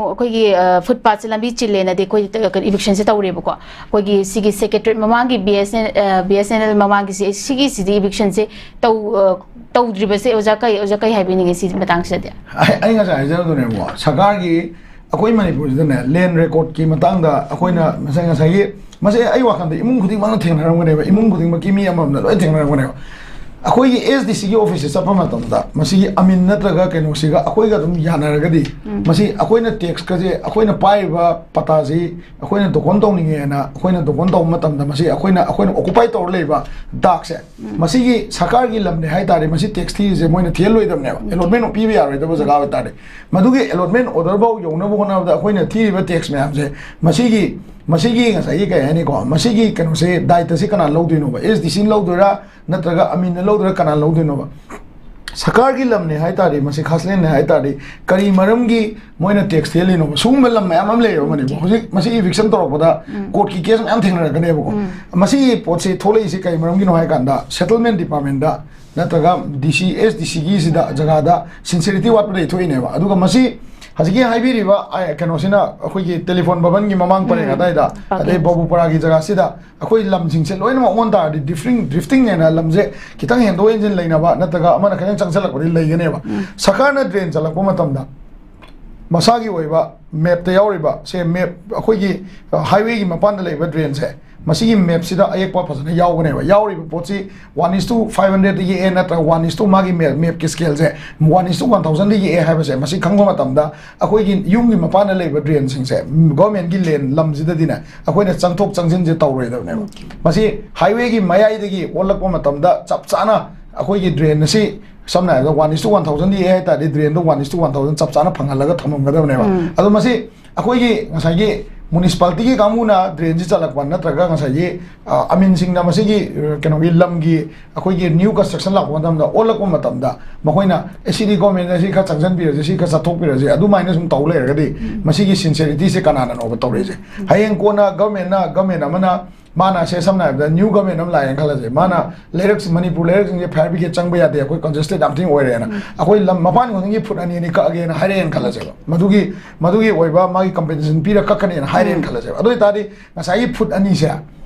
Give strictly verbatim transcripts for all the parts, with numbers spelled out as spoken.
ꯑꯩꯈꯣꯏꯒꯤ ꯐꯨꯠꯄꯥꯠꯁꯦ ꯂꯝꯕꯤ ꯆꯤꯜꯂꯦꯅꯗꯤ ꯑꯩꯈꯣꯏ ꯏꯚꯤꯛꯁꯟꯁꯦ ꯇꯧꯔꯦꯕꯀꯣ꯫ ꯑꯩꯈꯣꯏꯒꯤ ꯁꯤꯒꯤ ꯁꯦꯀ꯭ꯔꯦꯇꯔꯤꯌꯦꯠ ꯃꯃꯥꯡꯒꯤ ꯕꯤ ꯑꯦꯁ ꯑꯦꯟ ꯑꯦꯜ ꯃꯃꯥꯡꯒꯤꯁꯦ, ꯁꯤꯒꯤꯁꯤꯗꯤ ꯏꯚꯤꯛꯁꯟꯁꯦ ꯇꯧ ꯇꯧꯗ꯭ꯔꯤꯕꯁꯦ ꯑꯣꯖꯥ ꯀꯩ ꯑꯣꯖꯥ ꯀꯩ ꯍꯥꯏꯕꯤꯅꯤꯡꯉꯤ ꯁꯤꯒꯤ ꯃꯇꯥꯡꯁꯤꯗꯗꯤ? ꯑꯩ ꯑꯩ ꯉꯁꯥꯏ ꯍꯥꯏꯖꯔꯗꯨꯅꯦꯕꯀꯣ, ꯁꯔꯀꯥꯔꯒꯤ, ꯑꯩꯈꯣꯏ ꯃꯅꯤꯄꯨꯔꯁꯤꯗꯅꯦ, ꯂꯦꯟ ꯔꯦꯀꯣꯔꯗꯀꯤ ꯃꯇꯥꯡꯗ ꯑꯩꯈꯣꯏꯅ ꯉꯁꯥꯏ ꯉꯁꯥꯏꯒꯤ, ꯃꯁꯤ ꯑꯩ ꯋꯥꯈꯜꯗ ꯏꯃꯨꯡ ꯈꯨꯗꯤꯡꯃꯛꯅ ꯊꯦꯡꯅꯔꯝꯒꯅꯦꯕ, ꯏꯃꯨꯡ ꯈꯨꯗꯤꯡꯃꯛꯀꯤ ꯃꯤ ꯑꯃꯃꯝꯅ ꯂꯣꯏ ꯊꯦꯡꯅꯔꯝꯒꯅꯦꯕ꯫ ꯑꯩꯈꯣꯏꯒꯤ ꯑꯦꯁ ꯗꯤ ꯁꯤꯒꯤ ꯑꯣꯐꯤꯁꯁꯦ ꯆꯠꯄ ꯃꯇꯝꯗ ꯃꯁꯤꯒꯤ ꯑꯃꯤꯟ ꯅꯠꯇ꯭ꯔꯒ ꯀꯩꯅꯣꯁꯤꯒ ꯑꯩꯈꯣꯏꯒ ꯑꯗꯨꯝ ꯌꯥꯅꯔꯒꯗꯤ, ꯃꯁꯤ ꯑꯩꯈꯣꯏꯅ ꯇꯦꯛꯁꯀꯁꯦ, ꯑꯩꯈꯣꯏꯅ ꯄꯥꯏꯔꯤꯕ ꯄꯇꯥꯁꯤ ꯑꯩꯈꯣꯏꯅ ꯗꯣꯀꯣꯟ ꯇꯧꯅꯤꯡꯉꯦꯅ ꯑꯩꯈꯣꯏꯅ ꯗꯣꯀꯣꯟ ꯇꯧꯕ ꯃꯇꯝꯗ, ꯃꯁꯤ ꯑꯩꯈꯣꯏꯅ ꯑꯩꯈꯣꯏꯅ ꯑꯣꯀꯨꯄꯥꯏ ꯇꯧꯔ ꯂꯩꯕ ꯗꯥꯛꯁꯦ, ꯃꯁꯤꯒꯤ ꯁꯔꯀꯥꯔꯒꯤ ꯂꯝꯅꯦ ꯍꯥꯏꯇꯥꯔꯗꯤ, ꯃꯁꯤ ꯇꯦꯛꯁ ꯊꯤꯔꯤꯁꯦ ꯃꯣꯏꯅ ꯊꯤꯍꯜꯂꯣꯏꯗꯕꯅꯦꯕ, ꯑꯦꯂꯣꯠꯃꯦꯟ ꯄꯤꯕ ꯌꯥꯔꯣꯏꯗꯕ ꯖꯒꯥ ꯑꯣꯏꯇꯥꯔꯗꯤ꯫ ꯃꯗꯨꯒꯤ ꯑꯦꯂꯣꯠꯃꯦꯟ ꯑꯣꯔꯗꯔꯐꯥꯎ ꯌꯧꯅꯕ ꯍꯣꯠꯅꯕꯗ ꯑꯩꯈꯣꯏꯅ ꯊꯤꯔꯤꯕ ꯇꯦꯛꯁ ꯃꯌꯥꯝꯁꯦ, ꯃꯁꯤꯒꯤ ꯃꯁꯤꯒꯤ ꯉꯁꯥꯏꯒꯤ ꯀꯩ ꯍꯥꯏꯅꯤꯀꯣ, ꯃꯁꯤꯒꯤ ꯀꯩꯅꯣꯁꯦ, ꯗꯥꯏꯇꯁꯦ ꯀꯅꯥ ꯂꯧꯗꯣꯏꯅꯣꯕ? ꯑꯦꯁ ꯗꯤ ꯁꯤꯅ ꯂꯧꯗꯣꯏꯔꯥ, ꯅꯠꯇ꯭ꯔꯒ ꯑꯃꯤꯟꯅ ꯂꯧꯗꯣꯏꯔꯥ, ꯀꯅꯥ ꯂꯧꯗꯣꯏꯅꯣꯕ? ꯁꯔꯀꯥꯔꯒꯤ ꯂꯝꯅꯦ ꯍꯥꯏꯇꯥꯔꯗꯤ, ꯃꯁꯤ ꯈꯥꯁꯂꯦꯟꯅꯦ ꯍꯥꯏꯇꯥꯔꯗꯤ, ꯀꯔꯤ ꯃꯔꯝꯒꯤ ꯃꯣꯏꯅ ꯇꯦꯛꯁ ꯊꯤꯍꯜꯂꯤꯅꯣꯕ? ꯁꯤꯒꯨꯝꯕ ꯂꯝ ꯃꯌꯥꯝ ꯑꯃ ꯂꯩꯌꯦꯕ ꯃꯅꯤꯄꯨꯔ꯫ ꯍꯧꯖꯤꯛ ꯃꯁꯤ ꯏꯚꯤꯛꯁꯟ ꯇꯧꯔꯛꯄꯗ ꯀꯣꯔꯠꯀꯤ ꯀꯦꯁ ꯃꯌꯥꯝ ꯊꯦꯡꯅꯔꯛꯀꯅꯦꯕꯀꯣ꯫ ꯃꯁꯤꯒꯤ ꯄꯣꯠꯁꯤ ꯊꯣꯛꯂꯛꯏꯁꯤ ꯀꯔꯤ ꯃꯔꯝꯒꯤꯅꯣ ꯍꯥꯏ ꯀꯥꯟꯗ, ꯁꯦꯇꯜꯃꯦꯟ ꯗꯤꯄꯥꯔꯠꯃꯦꯟꯗ ꯅꯠꯇ꯭ꯔꯒ ꯗꯤ ꯁꯤ, ꯑꯦꯁ ꯗꯤ ꯁꯤꯒꯤꯁꯤꯗ ꯖꯒꯥꯗ ꯁꯤꯟꯁꯤꯌꯔꯤꯇꯤ ꯋꯥꯠꯄꯗꯒꯤ ꯊꯣꯛꯏꯅꯦꯕ꯫ ꯑꯗꯨꯒ ꯃꯁꯤ ꯍꯧꯖꯤꯛꯀꯤ ꯍꯥꯏꯕꯤꯔꯤꯕ, ꯑ, ꯀꯩꯅꯣꯁꯤꯅ ꯑꯩꯈꯣꯏꯒꯤ ꯇꯦꯂꯤꯐꯣꯟ ꯚꯕꯟꯒꯤ ꯃꯃꯥꯡ ꯄꯔꯦꯡ ꯑꯗꯥꯏꯗ, ꯑꯗꯩ ꯕꯥꯕꯨꯄꯥꯔꯥꯒꯤ ꯖꯒꯥꯁꯤꯗ ꯑꯩꯈꯣꯏ ꯂꯝꯁꯤꯡꯁꯦ ꯂꯣꯏꯅꯃꯛ ꯑꯣꯟ ꯇꯥꯔꯗꯤ, ꯗ꯭ꯔꯤꯐꯇꯤꯡ, ꯗ꯭ꯔꯤꯐꯇꯤꯡ ꯍꯥꯏꯅ ꯂꯝꯁꯦ ꯈꯤꯇꯪ ꯍꯦꯟꯗꯣꯛ ꯍꯦꯟꯖꯤꯟ ꯂꯩꯅꯕ ꯅꯠꯇ꯭ꯔꯒ ꯑꯃꯅ ꯈꯤꯇꯪ ꯆꯪꯁꯤꯜꯂꯛꯄꯗꯤ ꯂꯩꯒꯅꯦꯕ꯫ ꯁꯔꯀꯥꯔꯅ ꯗ꯭ꯔꯦꯟ ꯆꯜꯂꯛꯄ ꯃꯇꯝꯗ ꯃꯁꯥꯒꯤ ꯑꯣꯏꯕ ꯃꯦꯞꯇ ꯌꯥꯎꯔꯤꯕ ꯁꯦ, ꯃꯦꯞ, ꯑꯩꯈꯣꯏꯒꯤ, ꯑ, ꯍꯥꯏꯋꯦꯒꯤ ꯃꯄꯥꯟꯗ ꯂꯩꯕ ꯗ꯭ꯔꯦꯟꯁꯦ, ꯃꯁꯤꯒꯤ ꯃꯦꯞꯁꯤꯗ ꯑꯌꯦꯛꯄ ꯐꯖꯅ ꯌꯥꯎꯒꯅꯦꯕ꯫ ꯌꯥꯎꯔꯤꯕ ꯄꯣꯠꯁꯤ one is to five hundredꯇ ꯌꯦꯛꯑꯦ ꯅꯠꯇ꯭ꯔꯒ one is to ꯃꯥꯒꯤ ꯃꯦꯞ, ꯃꯦꯞꯀꯤ ꯁ꯭ꯀꯦꯜꯁꯦ one is to one thousandꯗ ꯌꯦꯛꯑꯦ ꯍꯥꯏꯕꯁꯦ, ꯃꯁꯤ ꯈꯪꯕ ꯃꯇꯝꯗ ꯑꯩꯈꯣꯏꯒꯤ ꯌꯨꯝꯒꯤ ꯃꯄꯥꯟꯗ ꯂꯩꯕ ꯗ꯭ꯔꯦꯟꯁꯤꯡꯁꯦ, ꯒꯣꯔꯃꯦꯟꯒꯤ ꯂꯦꯟ ꯂꯝꯁꯤꯗꯗꯤꯅꯦ, ꯑꯩꯈꯣꯏꯅ ꯆꯪꯊꯣꯛ ꯆꯪꯁꯤꯟꯁꯦ ꯇꯧꯔꯣꯏꯗꯕꯅꯦꯕ꯫ ꯃꯁꯤ ꯍꯥꯏꯋꯦꯒꯤ ꯃꯌꯥꯏꯗꯒꯤ ꯑꯣꯜꯂꯛꯄ ꯃꯇꯝꯗ ꯆꯞ ꯆꯥꯅ ꯑꯩꯈꯣꯏꯒꯤ ꯗ꯭ꯔꯦꯟ ꯑꯁꯤ, ꯁꯝꯅ ꯍꯥꯏꯔꯕꯗ, one is to one thousand ꯌꯦꯛꯑꯦ ꯍꯥꯏ ꯇꯥꯔꯗꯤ, ꯗ꯭ꯔꯦꯟꯗꯣ one is to one thousand ꯆꯞ ꯆꯥꯅ ꯐꯪꯍꯜꯂꯒ ꯊꯝꯃꯝꯒꯗꯕꯅꯦꯕ꯫ ꯑꯗꯣ ꯃꯁꯤ ꯑꯩꯈꯣꯏꯒꯤ ꯉꯁꯥꯏꯒꯤ ꯃ꯭ꯌꯨꯅꯤꯁꯤꯄꯥꯂꯤꯇꯤꯒꯤ ꯀꯥꯡꯕꯨꯅ ꯗ꯭ꯔꯦꯟꯁꯤ ꯆꯜꯂꯛꯄ ꯅꯠꯇ꯭ꯔꯒ ꯉꯁꯥꯏꯒꯤ, ꯑ, ꯑꯃꯤꯟꯁꯤꯡꯅ ꯃꯁꯤꯒꯤ, ꯑ, ꯀꯩꯅꯣꯒꯤ ꯂꯝꯒꯤ ꯑꯩꯈꯣꯏꯒꯤ ꯅ꯭ꯌꯨ ꯀꯟꯁꯇ꯭ꯔꯛꯁꯟ ꯂꯥꯛꯄ ꯃꯇꯝꯗ, ꯑꯣꯜꯂꯛꯄ ꯃꯇꯝꯗ ꯃꯈꯣꯏꯅ, "ꯑꯦ, ꯁꯤꯗꯤ ꯒꯣꯔꯃꯦꯟꯅ ꯁꯤ ꯈꯔ ꯆꯪꯁꯤꯟꯕꯤꯔꯁꯤ, ꯁꯤ ꯈꯔ ꯆꯠꯊꯣꯛꯄꯤꯔꯁꯤ", ꯑꯗꯨꯃꯥꯏꯅ ꯁꯨꯝ ꯇꯧ ꯂꯩꯔꯒꯗꯤ ꯃꯁꯤꯒꯤ ꯁꯤꯟꯁꯤꯌꯔꯤꯇꯤꯁꯦ ꯀꯅꯥꯅꯅꯣꯕ ꯇꯧꯔꯛꯏꯁꯦ? ꯍꯌꯦꯡ ꯀꯣꯟꯅ ꯒꯣꯔꯃꯦꯟꯅ, ꯒꯣꯔꯃꯦꯟ ꯑꯃꯅ ꯃꯥꯅ ꯁꯦ ꯁꯝꯅ ꯍꯥꯏꯔꯕꯗ ꯅ꯭ꯌꯨ ꯒꯃꯦꯟ ꯑꯃ ꯂꯥꯛꯑꯦꯅ ꯈꯜꯂꯁꯦ, ꯃꯥꯅ ꯂꯩꯔꯛꯁꯤ, ꯃꯅꯤꯄꯨꯔ ꯂꯩꯔꯛꯁꯤꯡꯁꯦ ꯐꯥꯌꯔ ꯕ꯭ꯔꯤꯒꯦꯗ ꯆꯪꯕ ꯌꯥꯗꯦ, ꯑꯩꯈꯣꯏ ꯀꯟꯖꯦꯁꯇꯦꯗ ꯌꯥꯝ ꯊꯤꯅ ꯑꯣꯏꯔꯦꯅ, ꯑꯩꯈꯣꯏ ꯂꯝ ꯃꯄꯥꯟ ꯈꯨꯗꯤꯡꯒꯤ ꯐꯨꯠ ꯑꯅꯤ ꯑꯅꯤ ꯀꯛꯑꯒꯦꯅ ꯍꯥꯏꯔꯛꯑꯦꯅ ꯈꯜꯂꯁꯦꯕ꯫ ꯃꯗꯨꯒꯤ ꯃꯗꯨꯒꯤ ꯑꯣꯏꯕ ꯃꯥꯒꯤ ꯀꯝꯄꯦꯟꯁꯦꯁꯟ ꯄꯤꯔ ꯀꯛꯀꯅꯦꯅ ꯍꯥꯏꯔꯦꯅ ꯈꯜꯂꯁꯦꯕ꯫ ꯑꯗꯨ ꯑꯣꯏꯇꯥꯔꯗꯤ ꯉꯁꯥꯏꯒꯤ ꯐꯨꯠ ꯑꯅꯤꯁꯦ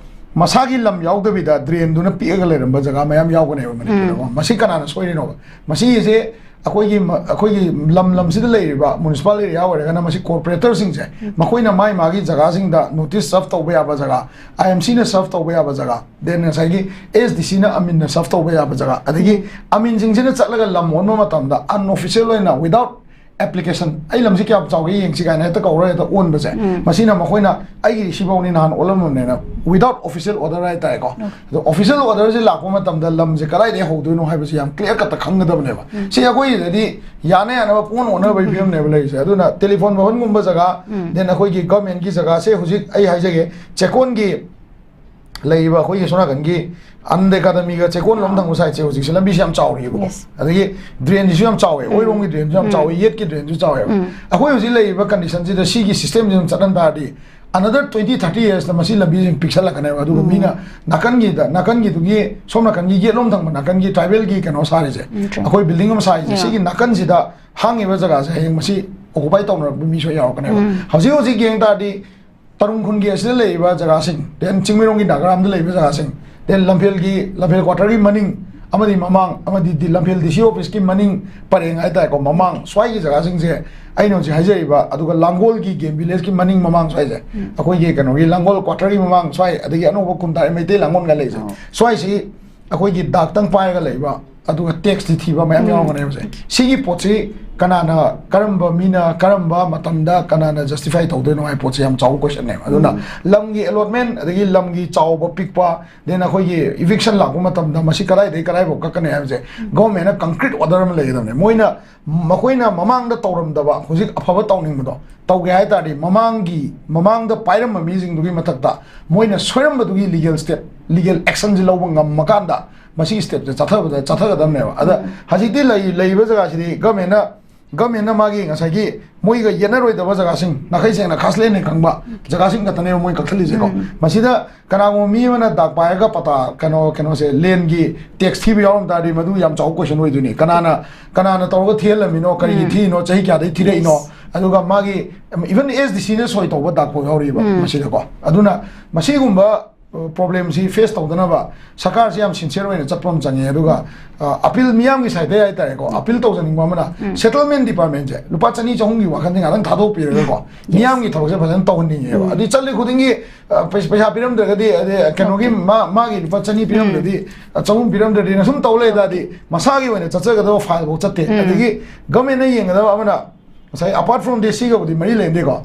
ꯃꯁꯥꯒꯤ ꯂꯝ ꯌꯥꯎꯗꯕꯤꯗ ꯗ꯭ꯔꯦꯟꯗꯨꯅ ꯄꯤꯛꯑꯒ ꯂꯩꯔꯝꯕ ꯖꯒꯥ ꯃꯌꯥꯝ ꯌꯥꯎꯒꯅꯦꯕ ꯃꯅꯤꯄꯨꯔꯗꯀꯣ꯫ ꯃꯁꯤ ꯀꯅꯥꯅ ꯁꯣꯏꯔꯤꯅꯣꯕ? ꯃꯁꯤꯁꯦ ꯑꯩꯈꯣꯏꯒꯤ ꯃ-, ꯑꯩꯈꯣꯏꯒꯤ ꯂꯝ ꯂꯝꯁꯤꯗ ꯂꯩꯔꯤꯕ ꯃ꯭ꯌꯨꯅꯤꯁꯤꯄꯥꯜ ꯑꯦꯔꯤꯌꯥ ꯑꯣꯏꯔꯒꯅ ꯃꯁꯤ ꯀꯣꯔꯄꯣꯔꯦꯇꯔꯁꯤꯡꯁꯦ ꯃꯈꯣꯏꯅ ꯃꯥꯏ ꯃꯥꯒꯤ ꯖꯒꯥꯁꯤꯡꯗ ꯅꯣꯇꯤꯁ ꯁꯔꯐ ꯇꯧꯕ ꯌꯥꯕ ꯖꯒꯥ, ꯑꯥꯏ ꯑꯦꯝ ꯁꯤꯅ ꯁꯔꯐ ꯇꯧꯕ ꯌꯥꯕ ꯖꯒꯥ, ꯗꯦꯟ ꯉꯁꯥꯏꯒꯤ ꯑꯦꯁ ꯗꯤ ꯁꯤꯅ ꯑꯃꯤꯟꯅ ꯁꯔꯐ ꯇꯧꯕ ꯌꯥꯕ ꯖꯒꯥ, ꯑꯗꯒꯤ ꯑꯃꯤꯟꯁꯤꯡꯁꯤꯅ ꯆꯠꯂꯒ ꯂꯝ ꯑꯣꯟꯕ ꯃꯇꯝꯗ ꯑꯟꯑꯣꯐꯤꯁꯤꯌꯦꯜ ꯑꯣꯏꯅ, ꯋꯤꯗꯥꯎꯠ ꯑꯦꯄ꯭ꯂꯤꯀꯦꯁꯟ, "ꯑꯩ ꯂꯝꯁꯤ ꯀꯌꯥꯝ ꯆꯥꯎꯒꯦ ꯌꯦꯡꯁꯤ" ꯀꯥꯏꯅ ꯍꯦꯛꯇ ꯀꯧꯔꯒ ꯍꯦꯛꯇ ꯑꯣꯟꯕꯁꯦ, ꯃꯁꯤꯅ ꯃꯈꯣꯏꯅ "ꯑꯩꯒꯤ ꯁꯤꯐꯧꯅꯤ ꯅꯍꯥꯟ ꯑꯣꯜꯂꯝꯃꯕꯅꯦꯅ" ꯋꯤꯗꯥꯎꯠ ꯑꯣꯐꯤꯁꯤꯌꯦꯜ ꯑꯣꯔꯗꯔ ꯍꯥꯏꯇꯥꯔꯦꯀꯣ꯫ ꯑꯗꯣ ꯑꯣꯐꯤꯁꯤꯌꯦꯜ ꯑꯣꯔꯗꯔꯁꯦ ꯂꯥꯛꯄ ꯃꯇꯝꯗ ꯂꯝꯁꯦ ꯀꯗꯥꯏꯗꯒꯤ ꯍꯧꯗꯣꯏꯅꯣ ꯍꯥꯏꯕꯁꯤ ꯌꯥꯝ ꯀ꯭ꯂꯤꯌꯥꯔ ꯀꯠꯇ ꯈꯪꯒꯗꯕꯅꯦꯕ꯫ ꯁꯤ ꯑꯩꯈꯣꯏꯒꯤꯗꯗꯤ ꯌꯥꯅ ꯌꯥꯅꯕ ꯄꯨꯡꯑꯣꯟ ꯑꯣꯟꯅꯕꯒꯤ ꯐꯤꯕꯝꯅꯦꯕ ꯂꯩꯔꯤꯁꯦ꯫ ꯑꯗꯨꯅ ꯇꯦꯂꯤꯐꯣꯟ ꯚꯋꯟꯒꯨꯝꯕ ꯖꯒꯥ, ꯗꯦꯟ ꯑꯩꯈꯣꯏꯒꯤ ꯒꯚꯔꯟꯃꯦꯟꯠꯀꯤ ꯖꯒꯥꯁꯦ, ꯍꯧꯖꯤꯛ ꯑꯩ ꯍꯥꯏꯖꯒꯦ, ꯆꯦꯛꯀꯣꯟꯒꯤ ꯂꯩꯔꯤꯕ ꯑꯩꯈꯣꯏꯒꯤ ꯁꯣꯝ ꯅꯥꯀꯟꯒꯤ ꯑꯅꯟꯗ ꯑꯦꯀꯥꯗꯃꯤꯒ ꯆꯦꯛꯀꯣꯟ ꯂꯣꯝ ꯊꯪꯕ ꯁꯥꯏꯠꯁꯦ ꯍꯧꯖꯤꯛꯁꯦ ꯂꯝꯕꯤꯁꯦ ꯌꯥꯝ ꯆꯥꯎꯔꯤꯕꯀꯣ꯫ Yes. ꯑꯗꯒꯤ ꯗ꯭ꯔꯦꯟꯁꯤꯁꯨ ꯌꯥꯝ ꯆꯥꯎꯋꯦ, ꯑꯣꯏꯔꯣꯝꯒꯤ ꯗ꯭ꯔꯦꯟꯁꯨ ꯌꯥꯝ ꯆꯥꯎꯋꯦ, ꯌꯦꯠꯀꯤ ꯗ꯭ꯔꯦꯟꯁꯨ ꯆꯥꯎꯋꯦꯕ꯫ ꯑꯩꯈꯣꯏ ꯍꯧꯖꯤꯛ ꯂꯩꯔꯤꯕ ꯀꯟꯗꯤꯁꯟꯁꯤꯗ ꯁꯤꯒꯤ ꯁꯤꯁꯇꯦꯝꯁꯤ ꯑꯗꯨꯝ ꯆꯠꯍꯟ ꯇꯥꯔꯗꯤ, another twenty thirty yearsꯇ ꯃꯁꯤ ꯂꯝꯕꯤꯁꯤ ꯄꯤꯛꯁꯜꯂꯛꯀꯅꯦꯕ꯫ ꯑꯗꯨꯒ ꯃꯤꯅ ꯅꯥꯀꯟꯒꯤꯗ, ꯅꯥꯀꯟꯒꯤꯗꯨꯒꯤ, ꯁꯣꯝ ꯅꯥꯀꯟꯒꯤ ꯌꯦꯠꯂꯣꯝ ꯊꯪꯕ ꯅꯥꯀꯟꯒꯤ ꯇ꯭ꯔꯥꯏꯕꯦꯜꯒꯤ ꯀꯩꯅꯣ ꯁꯥꯔꯤꯁꯦ, ꯑꯩꯈꯣꯏ ꯕꯤꯜꯗꯤꯡ ꯑꯃ ꯁꯥꯔꯤꯁꯦ, ꯁꯤꯒꯤ ꯅꯥꯀꯟꯁꯤꯗ ꯍꯥꯡꯉꯤꯕ ꯖꯒꯥꯁꯦ ꯍꯌꯦꯡ ꯃꯁꯤ ꯑꯣꯀꯨꯄꯥꯏ ꯇꯧꯅꯔꯛꯄ ꯃꯤꯁꯨ ꯌꯥꯎꯔꯛꯀꯅꯦꯕ꯫ ꯍꯧꯖꯤꯛ ꯍꯧꯖꯤꯛ ꯌꯦꯡ ꯇꯥꯔꯗꯤ ꯇꯔꯨꯡ ꯈꯨꯟꯒꯤ ꯑꯁꯤꯗ ꯂꯩꯔꯤꯕ ꯖꯒꯥꯁꯤꯡ, then ꯆꯤꯡꯃꯩꯔꯣꯡꯒꯤ ꯅꯥꯒꯥꯔꯥꯝꯗ ꯂꯩꯔꯤꯕ ꯖꯒꯥꯁꯤꯡ, then ꯂꯝꯐꯦꯜꯒꯤ, ꯂꯝꯐꯦꯜ ꯀ꯭ꯋꯥꯇꯔꯒꯤ ꯃꯅꯤꯡ ꯑꯃꯗꯤ ꯃꯃꯥꯡ, ꯑꯃꯗꯤ ꯗꯤ-, ꯂꯝꯐꯦꯜ ꯗꯤ ꯁꯤ ꯑꯣꯐꯤꯁꯀꯤ ꯃꯅꯤꯡ ꯄꯔꯦꯡ ꯍꯥꯏꯇꯥꯔꯦꯀꯣ, ꯃꯃꯥꯡ ꯁ꯭ꯋꯥꯏꯒꯤ ꯖꯒꯥꯁꯤꯡꯁꯦ ꯑꯩꯅ ꯍꯧꯖꯤꯛ ꯍꯥꯏꯖꯔꯤꯕ, ꯑꯗꯨꯒ ꯂꯥꯡꯒꯣꯜꯒꯤ ꯒꯦꯝ ꯚꯤꯂꯦꯖꯀꯤ ꯃꯅꯤꯡ ꯃꯃꯥꯡ ꯁ꯭ꯋꯥꯏꯁꯦ, ꯑꯩꯈꯣꯏꯒꯤ ꯀꯩꯅꯣꯒꯤ ꯂꯥꯡꯒꯣꯜ ꯀ꯭ꯋꯥꯇꯔꯒꯤ ꯃꯃꯥꯡ ꯁ꯭ꯋꯥꯏ, ꯑꯗꯒꯤ ꯑꯅꯧꯕ ꯈꯨꯟꯗꯥꯏ ꯃꯩꯇꯩ ꯂꯥꯡꯒꯣꯜꯒ ꯂꯩꯁꯦ, ꯁ꯭ꯋꯥꯏꯁꯤ ꯑꯩꯈꯣꯏꯒꯤ ꯗꯥꯛꯇꯪ ꯄꯥꯏꯔꯒ ꯂꯩꯕ, ꯑꯗꯨꯒ ꯇꯦꯛꯁꯇꯤ ꯊꯤꯕ ꯃꯌꯥꯝ ꯌꯥꯎꯔꯝꯒꯅꯦꯕꯁꯦ꯫ ꯁꯤꯒꯤ ꯄꯣꯠꯁꯤ ꯀꯅꯥꯅ, ꯀꯔꯝꯕ ꯃꯤꯅ, ꯀꯔꯝꯕ ꯃꯇꯝꯗ ꯀꯅꯥꯅ ꯖꯁꯇꯤꯐꯥꯏ ꯇꯧꯗꯣꯏꯅꯣ ꯍꯥꯏꯕ ꯄꯣꯠꯁꯤ ꯌꯥꯝ ꯆꯥꯎꯕ ꯀꯣꯏꯁꯟꯅꯦꯕ꯫ ꯑꯗꯨꯅ ꯂꯝꯒꯤ ꯑꯦꯂꯣꯠꯃꯦꯟ, ꯑꯗꯒꯤ ꯂꯝꯒꯤ ꯆꯥꯎꯕ ꯄꯤꯛꯄ, ꯗꯦꯟ ꯑꯩꯈꯣꯏꯒꯤ ꯏꯚꯤꯛꯁꯟ ꯂꯥꯛꯄ ꯃꯇꯝꯗ ꯃꯁꯤ ꯀꯗꯥꯏꯗꯒꯤ ꯀꯗꯥꯏꯐꯥꯎ ꯀꯛꯀꯅꯤ ꯍꯥꯏꯕꯁꯦ ꯒꯚꯔꯟꯃꯦꯟꯠꯅ ꯀꯪꯀ꯭ꯔꯤꯠ ꯑꯣꯔꯗꯔ ꯑꯃ ꯂꯩꯒꯗꯕꯅꯦ꯫ ꯃꯣꯏꯅ, ꯃꯈꯣꯏꯅ ꯃꯃꯥꯡꯗ ꯇꯧꯔꯝꯗꯕ ꯍꯧꯖꯤꯛ ꯑꯐꯕ ꯇꯧꯅꯤꯡꯕꯗꯣ ꯇꯧꯒꯦ ꯍꯥꯏ ꯇꯥꯔꯗꯤ, ꯃꯃꯥꯡꯒꯤ, ꯃꯃꯥꯡꯗ ꯄꯥꯏꯔꯝꯕ ꯃꯤꯁꯤꯡꯗꯨꯒꯤ ꯃꯊꯛꯇ ꯃꯣꯏꯅ ꯁꯣꯏꯔꯝꯕꯗꯨꯒꯤ ꯂꯤꯒꯦꯜ ꯁ꯭ꯇꯦꯞ, ꯂꯤꯒꯦꯜ ꯑꯦꯛꯁꯟꯁꯤ ꯂꯧꯕ ꯉꯝꯃꯀꯥꯟꯗ ꯃꯁꯤꯒꯤ ꯁ꯭ꯇꯦꯞꯁꯦ ꯆꯠꯊꯕꯗ, ꯆꯠꯊꯒꯗꯕꯅꯦꯕ꯫ ꯑꯗ ꯍꯧꯖꯤꯛꯇꯤ ꯂꯩ-, ꯂꯩꯔꯤꯕ ꯖꯒꯥꯁꯤꯗꯤ ꯒꯚꯔꯟꯃꯦꯟꯠꯅ ꯒꯃꯦꯟꯅ ꯃꯥꯒꯤ ꯉꯁꯥꯏꯒꯤ ꯃꯣꯏꯒ ꯌꯦꯠꯅꯔꯣꯏꯗꯕ ꯖꯒꯥꯁꯤꯡ, ꯅꯥꯈꯩ ꯁꯦꯡꯅ ꯈꯥꯁꯂꯦꯟꯅ ꯈꯪꯕ ꯖꯒꯥꯁꯤꯡ ꯈꯛꯇꯅꯦꯕ ꯃꯣꯏ ꯀꯛꯊꯠꯂꯤꯁꯦꯀꯣ꯫ ꯃꯁꯤꯗ ꯀꯅꯥꯒꯨꯝꯕ ꯃꯤ ꯑꯃꯅ ꯗꯥꯛ ꯄꯥꯏꯔꯒ ꯄꯇꯥ, ꯀꯩꯅꯣ, ꯀꯩꯅꯣꯁꯦ, ꯂꯦꯟꯒꯤ ꯇꯦꯛꯁ ꯊꯤꯕ ꯌꯥꯎꯔꯝ ꯇꯥꯔꯗꯤ, ꯃꯗꯨ ꯌꯥꯝ ꯆꯥꯎꯕ ꯀꯣꯏꯁꯟ ꯑꯣꯏꯗꯣꯏꯅꯤ꯫ ꯀꯅꯥꯅ, ꯀꯅꯥꯅ ꯇꯧꯔꯒ ꯊꯤꯍꯜꯂꯝꯃꯤꯅꯣ, ꯀꯔꯤꯒꯤ ꯊꯤꯔꯤꯅꯣ, ꯆꯍꯤ ꯀꯌꯥꯗꯩ ꯊꯤꯔꯛꯏꯅꯣ? ꯑꯗꯨꯒ ꯃꯥꯒꯤ, even S D C ꯅ ꯁꯣꯏ ꯇꯧꯕ ꯗꯥꯛ ꯐꯥꯎ ꯌꯥꯎꯔꯤꯕ ꯃꯁꯤꯗꯀꯣ꯫ ꯑꯗꯨꯅ ꯃꯁꯤꯒꯨꯝꯕ ꯄ꯭ꯔꯣꯕ꯭ꯂꯦꯝꯁꯤ ꯐꯦꯁ ꯇꯧꯗꯅꯕ ꯁꯔꯀꯥꯔꯁꯤ ꯌꯥꯝ ꯁꯤꯟꯁꯤꯌꯔ ꯑꯣꯏꯅ ꯆꯠꯄ ꯑꯃ ꯆꯪꯉꯦ꯫ ꯑꯗꯨꯒ ꯑꯄꯤꯜ, ꯃꯤꯌꯥꯝꯒꯤ ꯁꯥꯏꯠꯇ ꯍꯥꯏꯇꯥꯔꯦꯀꯣ, ꯑꯄꯤꯜ ꯇꯧꯖꯅꯤꯡꯕ ꯑꯃꯅ, ꯁꯦꯇꯜꯃꯦꯟ ꯗꯤꯄꯥꯔꯠꯃꯦꯟꯁꯦ ꯂꯨꯄꯥ ꯆꯅꯤ ꯆꯍꯨꯝꯒꯤ ꯋꯥꯈꯜꯁꯦ ꯉꯥꯛꯇꯪ ꯊꯥꯗꯣꯛꯄꯤꯔꯒꯀꯣ, ꯃꯤꯌꯥꯝꯒꯤ ꯊꯕꯛꯁꯦ ꯐꯖꯅ ꯇꯧꯍꯟꯅꯤꯡꯉꯦꯕ꯫ ꯑꯗꯨ ꯆꯠꯂꯤ ꯈꯨꯗꯤꯡꯒꯤ, ꯑ, ꯄꯩꯁꯥ, ꯄꯩꯁꯥ ꯄꯤꯔꯝꯗ꯭ꯔꯒꯗꯤ, ꯑꯗꯩ ꯀꯩꯅꯣꯒꯤ, ꯃꯥ-, ꯃꯥꯒꯤ ꯂꯨꯄꯥ ꯆꯅꯤ ꯄꯤꯔꯝꯗ꯭ꯔꯗꯤ, ꯑ, ꯆꯍꯨꯝ ꯄꯤꯔꯝꯗ꯭ꯔꯗꯤꯅ ꯁꯨꯝ ꯇꯧ ꯂꯩ ꯇꯥꯔꯗꯤ, ꯃꯁꯥꯒꯤ ꯑꯣꯏꯅ ꯆꯠꯆꯒꯗꯕ ꯐꯥꯏꯜꯐꯥꯎ ꯆꯠꯇꯦ꯫ ꯑꯗꯒꯤ ꯒꯃꯦꯟꯅ ꯌꯦꯡꯒꯗꯕ ꯑꯃꯅ, ꯉꯁꯥꯏ, ꯑꯄꯥꯔꯠ ꯐ꯭ꯔꯣꯝ ꯗꯤ ꯁꯤꯒꯕꯨꯗꯤ ꯃꯔꯤ ꯂꯩꯅꯗꯦꯀꯣ꯫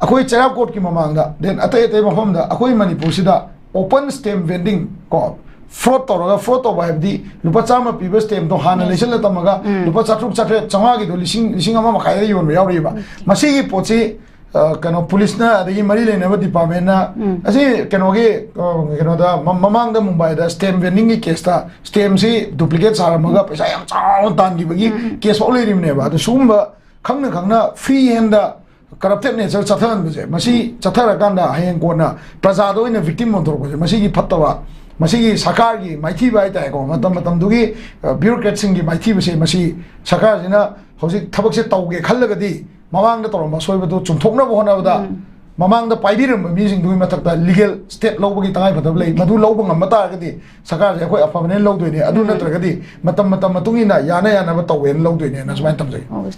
ꯑꯩꯈꯣꯏ ꯆꯩꯔꯥꯛ ꯀꯣꯔꯠꯀꯤ ꯃꯃꯥꯡꯗ, ꯗꯦꯟ ꯑꯇꯩ ꯑꯇꯩ ꯃꯐꯝꯗ, ꯑꯩꯈꯣꯏ ꯃꯅꯤꯄꯨꯔꯁꯤꯗ ꯑꯣꯄꯟ ꯁ꯭ꯇꯦꯝ ꯚꯦꯟꯗꯤꯡ ꯀꯣ, ꯐ꯭ꯔꯣꯗ ꯇꯧꯔꯒ, ꯐ꯭ꯔꯣꯗ ꯇꯧꯕ ꯍꯥꯏꯕꯗꯤ ꯂꯨꯄꯥ ꯆꯥꯝꯃ ꯄꯤꯕ ꯁ꯭ꯇꯦꯝꯗꯣ ꯍꯥꯟꯅ ꯂꯩꯁꯜꯂ ꯊꯝꯃꯒ, ꯂꯨꯄꯥ ꯆꯥꯇ꯭ꯔꯨꯛ, ꯆꯥꯇ꯭ꯔꯦꯠ, ꯆꯥꯝꯃꯉꯥꯒꯤꯗꯣ ꯂꯤꯁꯤꯡ, ꯂꯤꯁꯤꯡ ꯑꯃ ꯃꯈꯥꯏꯗ ꯌꯣꯟꯕ ꯌꯥꯎꯔꯤꯕ꯫ ꯃꯁꯤꯒꯤ ꯄꯣꯠꯁꯤ, ꯑ, ꯀꯩꯅꯣ, ꯄꯨꯂꯤꯁꯅ, ꯑꯗꯒꯤ ꯃꯔꯤ ꯂꯩꯅꯕ ꯗꯤꯄꯥꯔꯠꯃꯦꯟꯅ, ꯑꯁꯤ ꯀꯩꯅꯣꯒꯤ, ꯑ, ꯀꯩꯅꯣꯗ, ꯃ-, ꯃꯃꯥꯡꯗ ꯃꯨꯝꯕꯥꯏꯗ ꯁ꯭ꯇꯦꯝ ꯚꯦꯟꯗꯤꯡꯒꯤ ꯀꯦꯁꯇ ꯁ꯭ꯇꯦꯝꯁꯤ ꯗꯨꯄ꯭ꯂꯤꯀꯦꯠ ꯁꯥꯔꯝꯃꯒ ꯄꯩꯁꯥ ꯌꯥꯝ ꯆꯥꯎꯅ ꯇꯥꯟꯈꯤꯕꯒꯤ ꯀꯦꯁ ꯐꯥꯎ ꯂꯩꯔꯤꯕꯅꯦꯕ꯫ ꯑꯗꯨ ꯁꯤꯒꯨꯝꯕ ꯈꯪꯅ ꯈꯪꯅ ꯐ꯭ꯔꯤ ꯍꯦꯟꯗ ꯀꯔꯞꯇꯦꯠ ꯅꯦꯆꯔ ꯆꯠꯊꯍꯟꯕꯁꯦ, ꯃꯁꯤ ꯆꯠꯊꯔꯀꯥꯟꯗ ꯍꯌꯦꯡ ꯀꯣꯟꯅ ꯄ꯭ꯔꯖꯥꯗ ꯑꯣꯏꯅ ꯚꯤꯛꯇꯤꯝ ꯑꯣꯟꯊꯣꯔꯛꯄꯁꯦ, ꯃꯁꯤꯒꯤ ꯐꯠꯇꯕ, ꯃꯁꯤꯒꯤ ꯁꯔꯀꯥꯔꯒꯤ ꯃꯥꯏꯊꯤꯕ ꯍꯥꯏꯇꯥꯔꯦꯀꯣ, ꯃꯇꯝ ꯃꯇꯝꯗꯨꯒꯤ, ꯑ, ꯕ꯭ꯌꯨꯔꯣꯀ꯭ꯔꯦꯠꯁꯤꯡꯒꯤ ꯃꯥꯏꯊꯤꯕꯁꯦ, ꯃꯁꯤ ꯁꯔꯀꯥꯔꯁꯤꯅ ꯍꯧꯖꯤꯛ ꯊꯕꯛꯁꯦ ꯇꯧꯒꯦ ꯈꯜꯂꯒꯗꯤ ꯃꯃꯥꯡꯗ ꯇꯧꯔꯝꯕ ꯑꯁꯣꯏꯕꯗꯣ ꯆꯨꯝꯊꯣꯛꯅꯕ ꯍꯣꯠꯅꯕꯗ ꯃꯃꯥꯡꯗ ꯄꯥꯏꯕꯤꯔꯝꯕ ꯃꯤꯁꯤꯡꯗꯨꯒꯤ ꯃꯊꯛꯇ ꯂꯤꯒꯦꯜ ꯁ꯭ꯇꯦꯞ ꯂꯧꯕꯒꯤ ꯇꯉꯥꯏꯐꯗꯕ ꯂꯩ꯫ ꯃꯗꯨ ꯂꯧꯕ ꯉꯝꯕ ꯇꯥꯔꯒꯗꯤ ꯁꯔꯀꯥꯔꯁꯦ ꯑꯩꯈꯣꯏ ꯑꯐꯕꯅꯦꯅ ꯂꯧꯗꯣꯏꯅꯦ꯫ ꯑꯗꯨ ꯅꯠꯇ꯭ꯔꯒꯗꯤ ꯃꯇꯝ ꯃꯇꯝ ꯃꯇꯨꯡ ꯏꯟꯅ ꯌꯥꯅ ꯌꯥꯅꯕ ꯇꯧꯋꯦꯅ ꯂꯧꯗꯣꯏꯅꯦꯅ ꯁꯨꯃꯥꯏꯅ ꯊꯝꯖꯒꯦ꯫